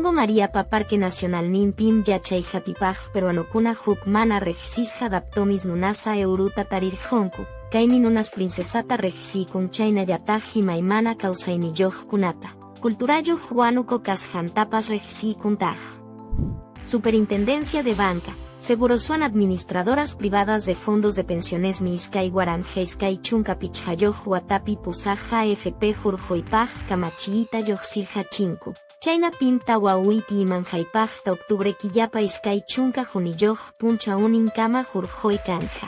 Domingo Mariapa Parque Nacionalninpim yachay hatipaq peruanokuna huk mana riqsisqa Daptomis nunasa euruta tarirqunku, kaymi nunas princesata riqsiykun chaynallataq imaymana kawsayniyuqkunata, culturayuq Huánuco kasqantapas riqsiykuntaq. Superintendencia de Banca, Segurosuan Administradoras Privadas de Fondos de Pensiones iskay waranqa iskay chunka pichqayuq watapi pusaq AFP hurquypaq kamachiyta lluqsirqachinku. Chaynapim tawa uyti imanhaypaqta octubre killapa 21 punchawninkama hurquy kanja.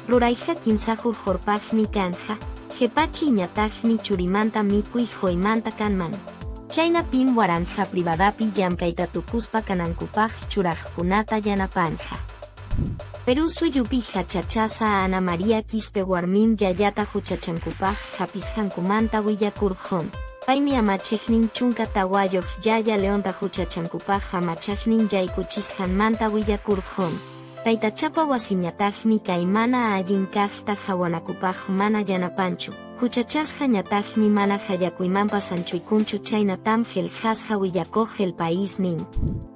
Rurayqa kimsa hurqurpaqmi kanja, qepachiñataqmi churimanta mikuy quymanta kanman. Chaynapim waranqa privadapi llamkayta tukuspa kanankupaq churaqkunata yanapanja. Perú suyupi hachachasa Ana María Quispe warmim yayata huchachankupaq hapisqankumanta willakurqun. Paymi amachiqnin 14 yaya Leonta huchachankupaq amachaqnin yaykuchisqanmanta willakurqun. Taytachapa wasiñataqmi kay mana allin kaqta qawanakupaq mana yanapanchu, huchachasqañataqmi mana hallakuymanpas anchuykunchu chaynatam qillqasqa willakuq El País nin.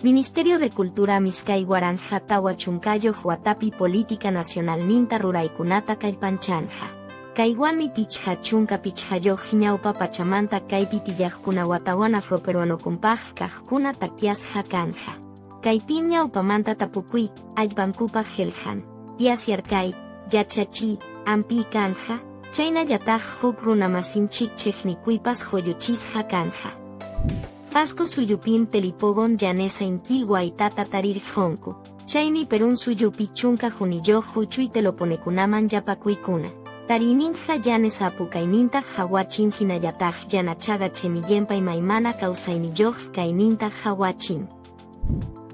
Ministerio de Cultura iskay waranqa 40 watapi Política Nacionalninta ruraykunata kallpanchanja. Kaywanmi 55 ñawpa pachamanta kaypi tiyaqkuna watawan afroperuanokunpaq kaqkuna takyasqa kanja. Kaypim ñawpamanta tapukuy, allpankupaq qillqan, tiyasyarkay, yachachiy, ampiy kanja, chaynallataq huk runamasinchik chiqnikuypas quyuchisqa kanja. Pasco suyupim Telipogon llanesa inkil waytata tarirqunku, chaymi Perún suyupi 11 huchuy teloponekunaman yapakuykuna. Tariyninqa llanesa apukayninta qhawachin hinallataq yanachaqa chimillenpa imaymana kawsayniyuq kayninta qhawachin.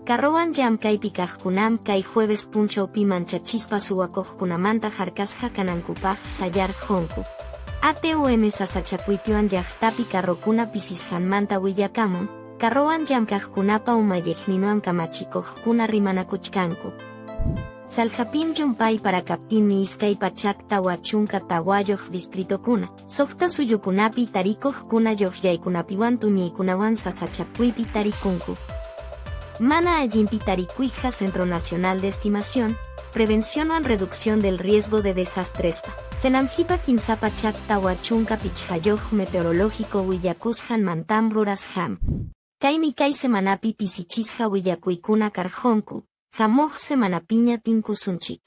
Carrowan llamkaypi kaqkunam kay jueves punchawpi manchachispa suwakuqkunamanta harkasqa kanankupaq sayarqunku. ATUM sasachakuypiwan llaqtapi carrokuna pisisqanmanta willakamun, carrowan llamkaqkunapa umalliqninwan kamachikuqkuna rimanakuchkanku. Saljapim llumpay parakaptinmi 204 distritokuna, 6 suyukunapi tarikuqkuna lluqllaykunapiwan tuñiykunawan sasachakuypi tarikunku. Mana allinpi tarikuyqa Centro Nacional de Estimación, Prevención Reducción del Riesgo de Desastres. Senamhipa 345 meteorológico willakusqanmantam rurasqam. Kaymi kay semanapi pisichisqa willakuykuna karqunku, hamuq semanapiña tinkusunchik.